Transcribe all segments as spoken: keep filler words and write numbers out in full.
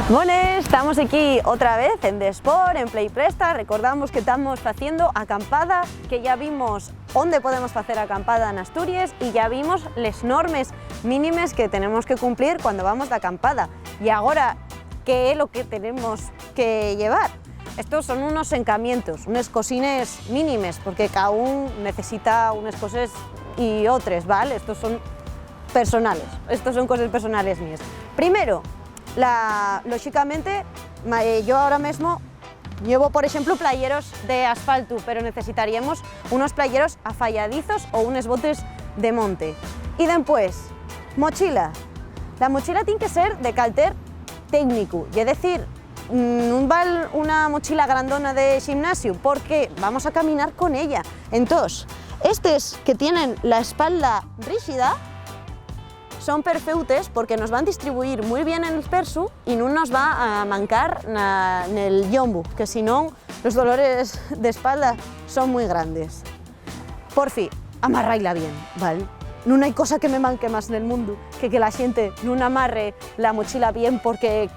Bones, tamos equí otra vez en Desport, en Play Presta. Recordamos que tamos faciendo acampada, que ya vimos onde podemos facer acampada n'Asturies y ya vimos les normes mínimes que tenemos que cumplir cuando vamos d'acampada. Y agora, ¿qué é lo que tenemos que llevar? Estos son unos encamientos, unes cosines mínimes, porque cada un necesita unes coses y otres, ¿vale? Estos son personales, estos son coses personales míes. Primero, la, lóxicamente, ma-, eh, yo ahora mesmo llevo, por exemplu, playeros d'asfaltu, pero necesitaríamos unos playeros afayadizos o unes botes de monte. Y dempués, mochila. La mochila tien que ser de calter técnicu, ye decir, nun val una mochila grandona de ximnasiu, porque vamos a caminar con ella. Entós, estes que tienen la espalda ríxida son perfeutes porque nos van distribuir mui bien el persu y nun nos va a mancar na, nel llombu, que si non, los dolores d'espalda son mui grandes. Porfi, amarraila bien, ¿val? Nun hai cosa que me manque más nel mundu que que la xente nun amarre la mochila bien porque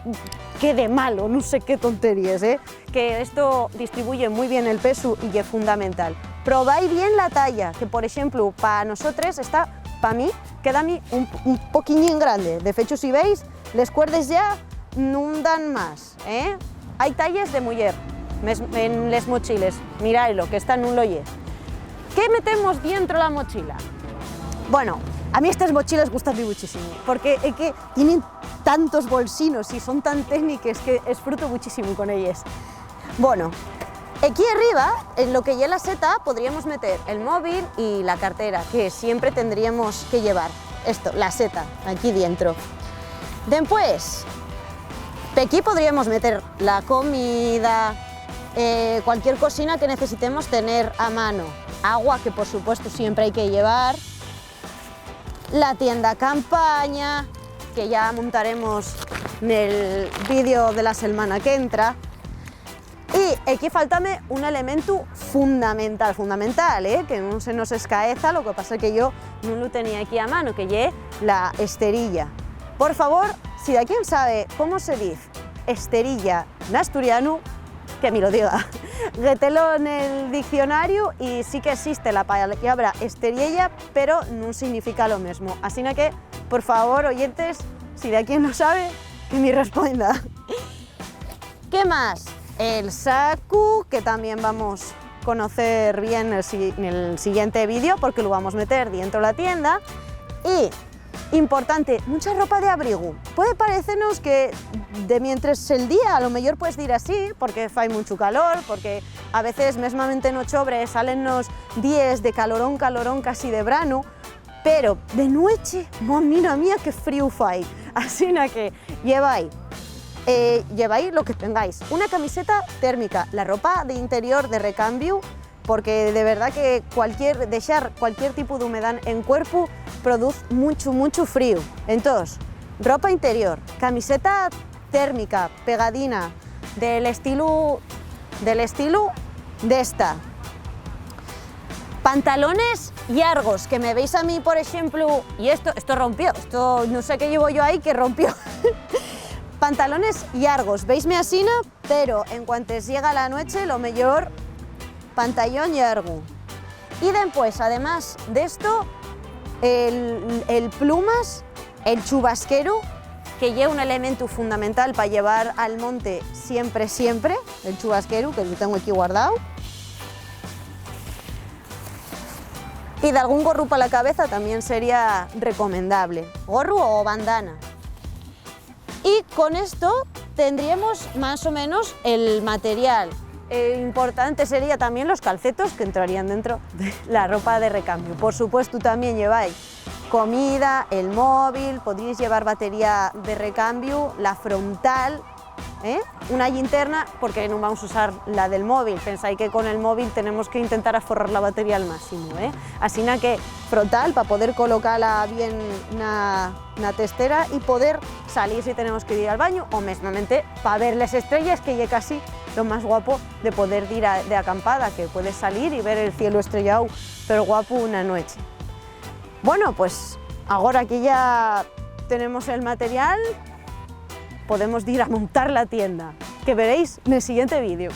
quede mal o nun sé qué tonteríes, ¿eh? Que esto distribuye mui bien el pesu y ye fundamental. Probái bien la talla, que, por exemplu, pa nosotres esta, pa mí, quédame un, un poquiñín grande. De fechu, si veis, les cuerdes ya nun dan más, ¿eh? Hai talles de muyer mes-, en les mochiles. Miraelo, que esta nun lo ye. ¿Qué metemos dientro la mochila? Bueno, a mí estes mochiles gustan muchísimo, porque é que tienen tantos bolsinos y son tan técniques que esfruto muchísimo con elles. Bueno, aquí arriba, en lo que ye la seta, podríamos meter el móvil y la cartera, que siempre tendríamos que llevar. Esto, la seta, aquí dientro. Dempués, pequí podríamos meter la comida, eh, cualquier cosina que necesitemos tener a mano. Agua, que por supuesto siempre hai que llevar. La tienda campaña, que ya montaremos nel vídeo de la selmana qu'entra. Y equí faltame un elementu fundamental, fundamental, ¿eh? Que nun se nos escaeza, lo que pasa que yo nun lu tenía equí a mano, que ye la esterilla. Por favor, si daquién sabe cómo se diz esterilla n'asturianu, que mi lo diga. Guetelo nel diccionariu y sí que existe la pallabra esteriella, pero nun significa lo mesmo. Asina que, por favor, oyentes, si daquién lo sabe, que mi responda. ¿Qué más? El sacu, que también vamos conocer bien el si-, nel siguiente vídeo, porque lo vamos meter dientro la tienda. Y, importante, mucha ropa de abrigu. Puede parecenos que de mientres el día, a lo mellor pues dir así, porque fai mucho calor, porque a veces mesmamente n'ochobre salennos díes de calorón, calorón, casi de branu, pero de nueche, mamina mía, qué fríu fai. Asina que llevai, eh, llevai lo que tengáis. Una camiseta térmica, la ropa de interior de recambiu, porque de verdá que cualquier, dexar cualquier tipu d'humedá en cuerpu produz muchu, muchu fríu. Entós, ropa interior, camiseta térmica, pegadina, del estilu, del estilu d'esta. Pantalones llargos, que me veis a mí, por exemplu, y esto, esto rompió, esto no sé qué llevo yo ahí que rompió. Pantalones llargos, veisme asina, pero en cuantes llega la nueche, lo mellor, pantallón llargu. Y dempués, además d'esto, el, el plumas, el chubasqueru, que ye un elementu fundamental pa llevar al monte siempre, siempre, el chubasqueru, que lo tengo aquí guardao. Y dalgún gorru pa la cabeza tamién sería recomendable. Gorru o bandana. Y con esto tendríamos más o menos el material. Eh, importante sería tamién los calcetos, que entrarían dentro de la ropa de recambiu. Por supuesto, tamién llevai comida, el móvil, podríais llevar batería de recambiu, la frontal, ¿eh? Una llinterna, porque nun vamos usar la del móvil. Pensái que con el móvil tenemos que intentar aforrar la batería al máximo, ¿eh? Asina que frontal, pa poder colocala bien na, na testera y poder salir si tenemos que ir al bañu, o mesmamente pa ver les estrelles, que ye casi lo más guapo de poder dir a, de acampada, que puedes salir y ver el cielo estrelláu, pero guapo una nueche. Bueno, pues agora que ya tenemos el material, podemos dir a montar la tienda, que veréis nel siguiente vídeo.